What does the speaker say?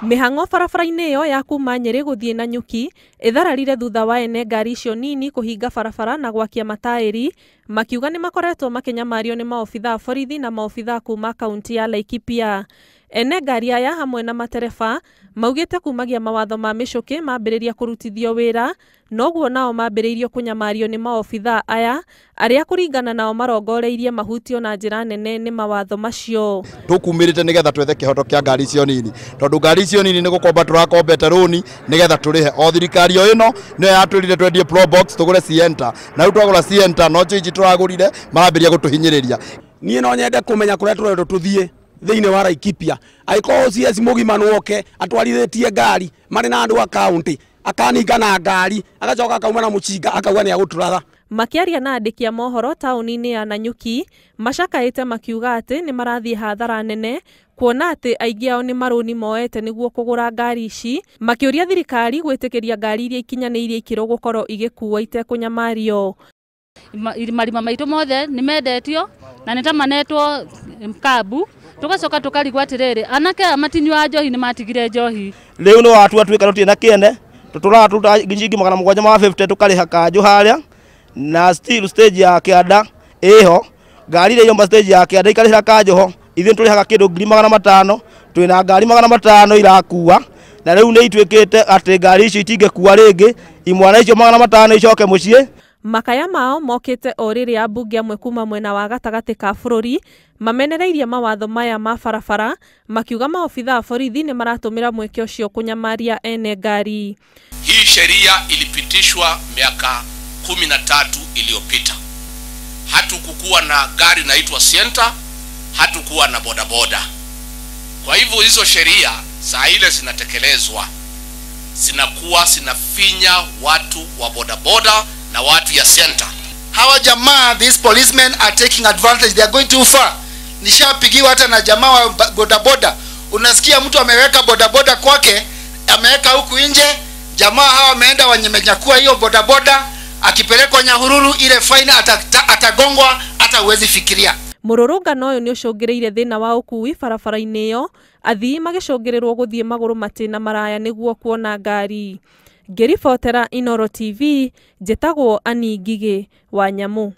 Mĩhang'o barabara-inĩ ĩyo ya kuma Nyĩrĩ gũthiĩ Nanyuki ĩthararire thutha wa ene ngari icio nini kũhinga barabara na gwakia mataĩri, makiuga nĩ makoretwo makĩnyamario nĩ maobithaa a borithi na maobithaa kuma kaunti ya Laikipia. Ene ngari aya hamwe na matereba maugĩte kumagia mawatho ma mĩcũkĩ mambĩrĩria kũrutithio wĩra, noguo nao mambĩrĩirio kũnyamario nĩ maobithaa aya arĩa kũringana nao marongoreirie mahutio na njĩra nene nĩ mawatho macio. Tũkumĩrĩte nĩgetha twethe kĩhoto kĩa ngari icio nini, tondũ ngari icio nini nĩ gũkomba tũrakombete rũni nĩgetha tũrĩhe. O thirikari o ĩno nĩyo yatwĩrire twendie Probox tũgũre Sienta, na rĩu twagũra Sienta no ici tũragũrire marambĩrĩria gũtũhinyĩrĩria. Niĩ no nyende kũmenya kũrĩa tũrendwo tũthiĩ thĩinĩ wa Laikipia. Angĩkorwo OCS mũgima nĩwoke atwarithĩtie ngari marĩ na andũ a kaunti, akaninga na ngari agacoka akauma na mũcinga akauga nĩ agũtũratha. Makĩaria na andĩki a mohoro taũni-inĩ ya Nanyuki, macakaĩte makiuga atĩ nĩ marathiĩ hathara nene kuona atĩ aingĩ ao nĩ marũni moete nĩguo kũgũra ngari ici, makĩũria thirikari gwĩtĩkĩria ngari iria ikinyanĩirie ikĩro gũkorwo igĩkuo itekũnyamario. Marima maitũ mothe nĩ mendetio na nĩ ta manetwo kabu, tugacoka tukarigwo atiriri anake aya matinyuaga njohi nĩ matigire njohi. Rĩu nĩ watua tuĩka tũtirĩ na kĩene, tũtũraga tũrutaga ciringi 750 tũkarĩha kanjũ harĩa, na still stage ya kĩanda ĩho, ngari iria irauma stage ya kĩanda ikarĩhĩra kanjũ ho, ithuĩ tũrĩhaga kĩndũ 500,000, twĩna ngari 500 irakua, na rĩu nĩ ituĩkĩte atĩ ngari icio itingĩkua rĩngĩ, imwana icio 500 icoke mũciĩ. Makaya mao mokĩte o rĩrĩa ambunge amwe kuma mwena wa gatagatĩ ka bũrũri mamenereirie mawatho maya ma barabara, makiuga maobithaa a borithi nĩ maratũmĩra mweke ũcio kũnyamaria ene ngari. Hii sheria ilipitishwa miaka 13 iliyopita. Hatukukuwa na gari inaitwa Sienta, hatukuwa na bodaboda. Kwa hivyo hizo sheria saa ile zinatekelezwa, zinakuwa zinafinya watu wa bodaboda na watu ya Sienta. Hawa jamaa, these policemen are taking advantage, they are going too far. Nishapigiwa hata na jamaa wa bodaboda. Unasikia mtu ameweka bodaboda kwake, ameweka huku nje, jamaa hawa wameenda wanyemenyakua hiyo bodaboda, akipelekwa Nyahururu ile fine atagongwa hata huwezi fikiria. Mũrũrũngano ũyũ nĩ ũcũngĩrĩirie thĩna wa ũkui barabara-inĩ ĩyo, athii magĩcũngĩrĩrwo gũthiĩ magũrũ matĩna maraya nĩguo kuona ngari. Ngĩribotera Inooro TV, njĩtagwo Annie Ngigĩ wa Nyamũ.